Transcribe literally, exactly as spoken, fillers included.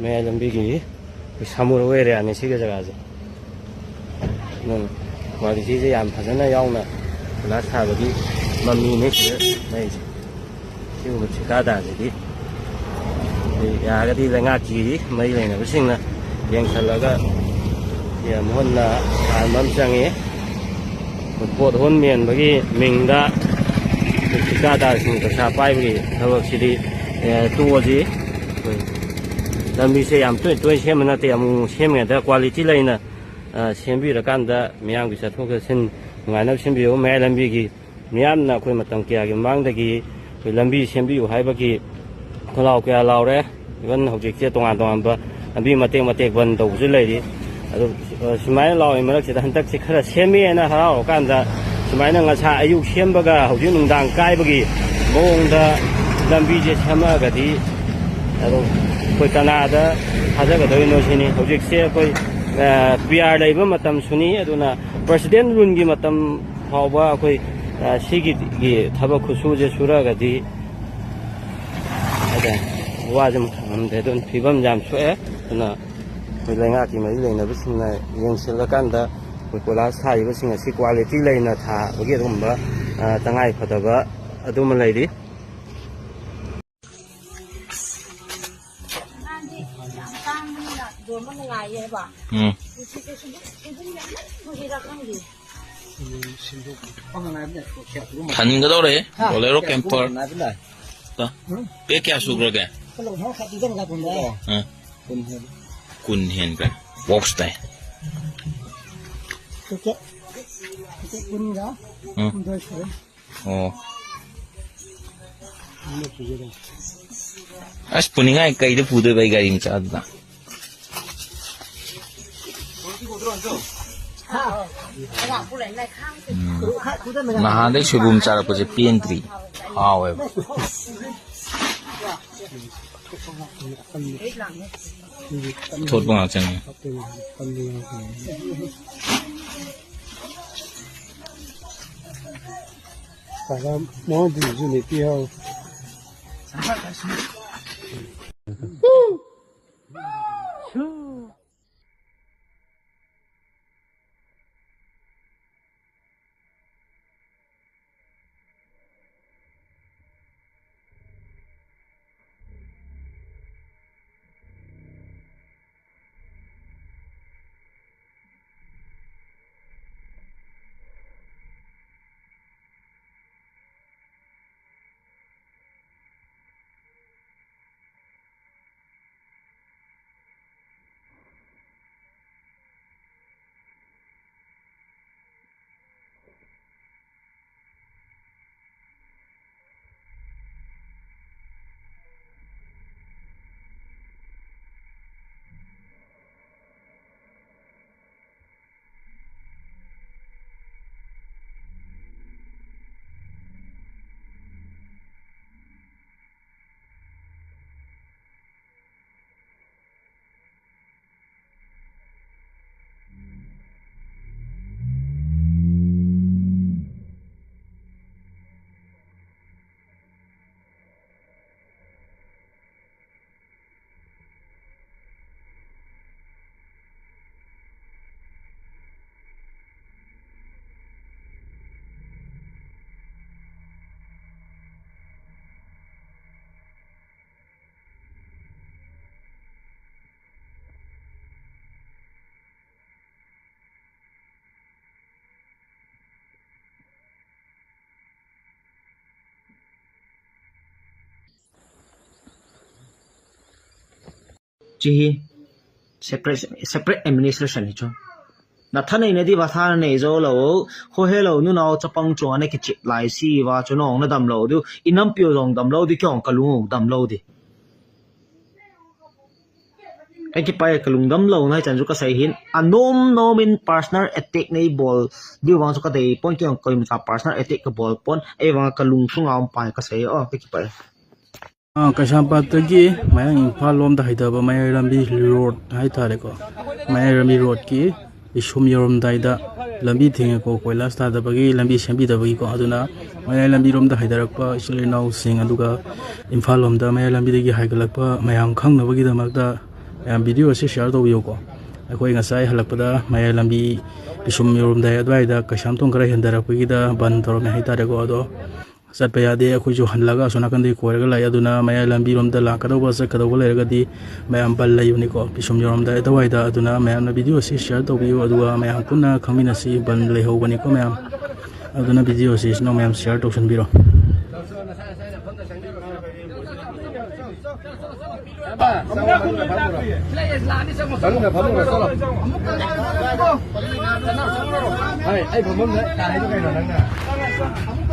ꯃꯌꯥꯏ ꯂꯝꯕꯤꯒꯤ ꯑꯩꯈꯣꯏ ꯁꯥꯃꯨꯔꯧ ꯑꯦꯔꯤꯌꯥꯅꯤ ꯁꯤꯒꯤ ꯖꯒꯥꯁꯦ꯫ ꯑꯗꯨꯝ ꯀ꯭ꯋꯥꯂꯤꯇꯤꯁꯦ ꯌꯥꯝ ꯐꯖꯅ ꯌꯥꯎꯅ ꯀꯣꯏꯂꯥꯁ ꯊꯥꯕꯒꯤ ꯃꯃꯤꯅꯦ ꯁꯤꯗ ꯂꯩꯔꯤꯁꯦ꯫ ꯁꯤꯒꯨꯝꯕ ꯊꯤꯀꯥꯗꯥꯔꯁꯤꯗꯤ ꯑꯩꯈꯣꯏ ꯌꯥꯔꯒꯗꯤ ꯂꯩꯉꯥꯛꯀꯤ ꯃꯔꯤ ꯂꯩꯅꯕꯁꯤꯡꯅ ꯌꯦꯡꯁꯜꯂꯒ ꯌꯥꯝ ꯃꯨꯟꯅ ꯊꯥꯍꯟꯕ ꯑꯃ ꯆꯪꯉꯤ꯫ ꯄꯣꯠ ꯍꯣꯟ ꯃꯦꯟꯕꯒꯤ ꯃꯤꯡꯗ ꯊꯤꯀꯥꯗꯥꯔꯁꯤꯡ ꯄꯩꯁꯥ ꯄꯥꯏꯕꯒꯤ ꯊꯕꯛꯁꯤꯗꯤ, ꯑꯦ, ꯇꯣꯛꯑꯁꯤ꯫ ꯑꯩꯈꯣꯏ ꯂꯝꯕꯤꯁꯦ ꯌꯌꯥꯝ ꯇꯣꯏ ꯇꯣꯏꯅ ꯁꯦꯝꯕ ꯅꯠꯇꯦ, ꯑꯃꯨꯛ ꯑꯃꯨꯛ ꯁꯦꯝꯃꯤꯉꯩꯗ ꯀ꯭ꯋꯥꯂꯤꯇꯤ ꯂꯩꯅ, ꯑ, ꯁꯦꯝꯕꯤꯔꯀꯥꯟꯗ ꯃꯤꯌꯥꯝꯒꯤ ꯆꯠꯊꯣꯛ ꯆꯠꯁꯤꯟ ꯅꯨꯡꯉꯥꯏꯅꯕ ꯁꯦꯝꯕꯤꯌꯨ꯫ ꯃꯌꯥꯏ ꯂꯝꯕꯤꯒꯤ ꯃꯤꯌꯥꯝꯅ ꯑꯩꯈꯣꯏ ꯃꯇꯝ ꯀꯌꯥꯒꯤ ꯃꯃꯥꯡꯗꯒꯤ ꯑꯩꯈꯣꯏ ꯂꯝꯕꯤ ꯁꯦꯝꯕꯤꯌꯨ ꯍꯥꯏꯕꯒꯤ ꯈꯣꯜꯂꯥꯎ ꯀꯌꯥ ꯂꯥꯎꯔꯦ꯫ Even ꯍꯧꯖꯤꯛꯁꯦ ꯇꯣꯉꯥꯟ ꯇꯣꯉꯥꯟꯕ ꯂꯝꯕꯤ ꯃꯇꯦꯛ ꯃꯇꯦꯛ ꯕꯟ ꯇꯧꯕꯁꯨ ꯂꯩꯔꯤ꯫ ꯑꯗꯨ, ꯑ, ꯁꯨꯃꯥꯏꯅ ꯂꯥꯎꯔꯤ ꯃꯔꯛꯁꯤꯗ ꯍꯟꯗꯛꯁꯦ ꯈꯔ ꯁꯦꯝꯃꯦꯅ ꯍꯔꯥꯎꯔꯀꯥꯟꯗ ꯁꯨꯃꯥꯏꯅ ꯉꯁꯥꯏ ꯑꯌꯨꯛ ꯁꯦꯝꯕꯒ ꯍꯧꯖꯤꯛ ꯅꯨꯡꯗꯥꯡ ꯀꯥꯏꯕꯒꯤ ꯃꯑꯣꯡꯗ ꯂꯝꯕꯤꯁꯦ ꯁꯦꯝꯃꯛꯑꯒꯗꯤ ꯑꯗꯨꯝ ꯑꯩꯈꯣꯏ ꯀꯅꯥꯗ ꯊꯥꯖꯒꯗꯣꯏꯅꯣ ꯁꯤꯅꯤ꯫ ꯍꯧꯖꯤꯛꯁꯦ ꯑꯩꯈꯣꯏ, ꯑ, ꯄꯤ ꯑꯥꯔ ꯂꯩꯕ ꯃꯇꯝꯁꯨꯅꯤ, ꯑꯗꯨꯅ ꯄ꯭ꯔꯁꯤꯗꯦꯟ ꯔꯨꯜꯒꯤ ꯃꯇꯝ ꯐꯥꯎꯕ ꯑꯩꯈꯣꯏ, ꯑ, ꯁꯤꯒꯤ ꯊꯕꯛ ꯈꯨꯠꯁꯨꯁꯦ ꯁꯨꯔꯒꯗꯤ ꯍꯥꯏꯇꯥꯔꯦ, ꯋꯥꯁꯦ ꯑꯃꯨꯛ ꯈꯪꯉꯝꯗ꯭ꯔꯦ꯫ ꯑꯗꯨꯅ ꯐꯤꯕꯝ ꯌꯥꯝ ꯁꯣꯛꯑꯦ꯫ ꯑꯗꯨꯅ ꯑꯩꯈꯣꯏ ꯂꯩꯉꯥꯛꯀꯤ ꯃꯔꯤ ꯂꯩꯅꯕꯁꯤꯡꯅ ꯌꯦꯡꯁꯤꯜꯂꯀꯥꯟꯗ ꯑꯩꯈꯣꯏ ꯀꯣꯏꯂꯥꯁ ꯊꯥꯔꯤꯕꯁꯤꯡ ꯑꯁꯤ ꯀ꯭ꯋꯥꯂꯤꯇꯤ ꯂꯩꯅ ꯊꯥꯕꯒꯤ ꯑꯗꯨꯒꯨꯝꯕ, ꯑ, ꯇꯉꯥꯏ ꯐꯗꯕ ꯑꯗꯨꯃ ꯂꯩꯔꯤ꯫ ꯌꯥꯝ ꯇꯥꯡꯕꯅꯤꯅ ꯌꯣꯟꯕ ꯅꯨꯡꯉꯥꯏꯌꯦꯕ꯫ ꯎꯝ꯫ ꯍꯧꯖꯤꯛꯁꯦ ꯁꯨꯝ ꯁꯤꯖꯤꯟꯅꯕꯒꯤꯔ ꯈꯪꯗꯦ꯫ ꯈꯟꯒꯗꯧꯔꯦ꯫ ꯍꯥ? ꯕꯣꯂꯦꯔꯣ ꯀꯦꯝꯄꯔ꯫ ꯄꯦꯛ ꯀꯌꯥ ꯁꯨꯈ꯭ꯔꯒꯦ? ꯑꯥ꯫ ꯀꯨꯟ ꯍꯦꯟꯈ꯭ꯔꯦ꯫ ꯕꯣꯛꯁ ꯇꯥꯏ꯫ ꯄꯦꯀꯦꯠ, ꯄꯦꯀꯦꯠ ꯀꯨꯟꯒ ꯎꯝ꯫ ꯍꯨꯝꯗꯣꯏ ꯁꯨꯔꯦ꯫ ꯑꯣ꯫ ꯑꯁ, ꯄꯨꯅꯤꯡꯉꯥꯏ ꯀꯩꯗ ꯄꯨꯗꯣꯏꯕ ꯑꯩ ꯒꯥꯔꯤ ꯃꯆꯥꯗꯨꯗ? ꯎꯝ꯫ ꯅꯍꯥꯟꯗꯩ ꯁꯣꯏꯕꯨꯝ ꯆꯥꯔꯛꯄꯁꯦ ꯄꯦꯟꯗ꯭ꯔꯤ꯫ ꯍꯥꯎꯋꯦꯕ꯫ ꯊꯣꯠꯄ ꯉꯥꯛ ꯆꯪꯉꯦ꯫ ꯃꯉꯣꯟꯗꯒꯤꯁꯨ ꯂꯦꯞꯄꯤꯍꯧ꯫ Chi hi separate, separate administration hi chu. Na thanei na di va thanei zo lo. Ho he lo nu nau chapang chu ane kichip lai si va chu nong na dam lo diu. I nam piu zong dam lo di kiong ka lung dam lo di. Ka kipai ka lungdam lo nai chan chu ka sai hin. A nom nom in personal attack nei bol. Diu vang chu ka dei pon kiong koi mata personal attack ka bol pon. Ei vang ka lung sunga um pai ka sai. Oh, ka kipai. Ah, Kaisampatdagi Mayang Imphal lomda haidaba Mayang lambi road haitare ko. Mayang lambi road ki ꯄꯤꯁꯨꯝ ꯌꯧꯔꯝꯗꯥꯏꯗ ꯂꯝꯕꯤ ꯊꯤꯡꯉꯦꯀꯣ, ꯀꯣꯏꯂꯥꯁ ꯊꯥꯗꯕꯒꯤ, ꯂꯝꯕꯤ ꯁꯦꯝꯕꯤꯗꯕꯒꯤꯀꯣ꯫ ꯑꯗꯨꯅ ꯃꯌꯥꯏ ꯂꯝꯕꯤꯔꯣꯝꯗ ꯍꯥꯏꯊꯔꯛꯄ ꯏꯆꯤꯜ ꯏꯅꯥꯎꯁꯤꯡ, ꯑꯗꯨꯒ ꯏꯝꯐꯥꯜ ꯂꯣꯝꯗ ꯃꯌꯥꯏ ꯂꯝꯕꯤꯗꯒꯤ ꯍꯥꯏꯒꯠꯂꯛꯄ ꯃꯌꯥꯝ ꯈꯪꯅꯕꯒꯤꯗꯃꯛꯇ ꯃꯌꯥꯝ ꯚꯤꯗꯤꯑꯣ ꯑꯁꯤ ꯁꯤꯌꯥꯔ ꯇꯧꯕꯤꯌꯨꯀꯣ꯫ ꯑꯩꯈꯣꯏ ꯉꯁꯥꯏ ꯍꯜꯂꯛꯄꯗ ꯃꯌꯥꯏ ꯂꯝꯕꯤ ꯄꯤꯁꯨꯝ ꯌꯧꯔꯝꯗꯥꯏ ꯑꯗꯨꯋꯥꯏꯗ ꯀꯩꯁꯥꯝꯊꯣꯡ ꯈꯔ ꯍꯦꯟꯊꯔꯛꯄꯒꯤꯗ ꯕꯟ ꯇꯧꯔꯝꯃꯦ ꯍꯥꯏꯇꯥꯔꯦꯀꯣ꯫ ꯑꯗꯣ ꯆꯠꯄ ꯌꯥꯗꯦ꯫ ꯑꯩꯈꯣꯏꯁꯨ ꯍꯜꯂꯒ ꯑꯁꯣꯝ ꯅꯥꯀꯟꯗꯒꯤ ꯀꯣꯏꯔꯒ ꯂꯥꯛꯑꯦ꯫ ꯑꯗꯨꯅ ꯃꯌꯥꯏ ꯂꯝꯕꯤꯔꯣꯝꯗ ꯂꯥꯛꯀꯗꯧꯕ, ꯆꯠꯀꯗꯧꯕ ꯂꯩꯔꯒꯗꯤ ꯃꯌꯥꯝ ꯕꯟ ꯂꯩꯕꯅꯤꯀꯣ, ꯄꯤꯁꯨꯝ ꯌꯧꯔꯝꯗꯥꯏ ꯑꯗꯨꯋꯥꯏꯗ꯫ ꯑꯗꯨꯅ ꯃꯌꯥꯝꯅ ꯚꯤꯗꯤꯑꯣ ꯑꯁꯤ ꯁꯤꯌꯥꯔ ꯇꯧꯕꯤꯌꯨ, ꯑꯗꯨꯒ ꯃꯌꯥꯝ ꯄꯨꯟꯅ ꯈꯪꯃꯤꯟꯅꯁꯤ꯫ ꯕꯟ ꯂꯩꯍꯧꯕꯅꯤꯀꯣ ꯃꯌꯥꯝ꯫ ꯑꯗꯨꯅ ꯚꯤꯗꯤꯑꯣ ꯑꯁꯤꯁꯤꯅ ꯃꯌꯥꯝ ꯁꯤꯌꯥꯔ ꯇꯧꯁꯟꯕꯤꯔꯣ꯫ ꯑꯩ ꯐꯝꯐꯝꯗ ꯇꯥꯏꯗꯣ ꯀꯩꯅꯣ ꯅꯪꯅ?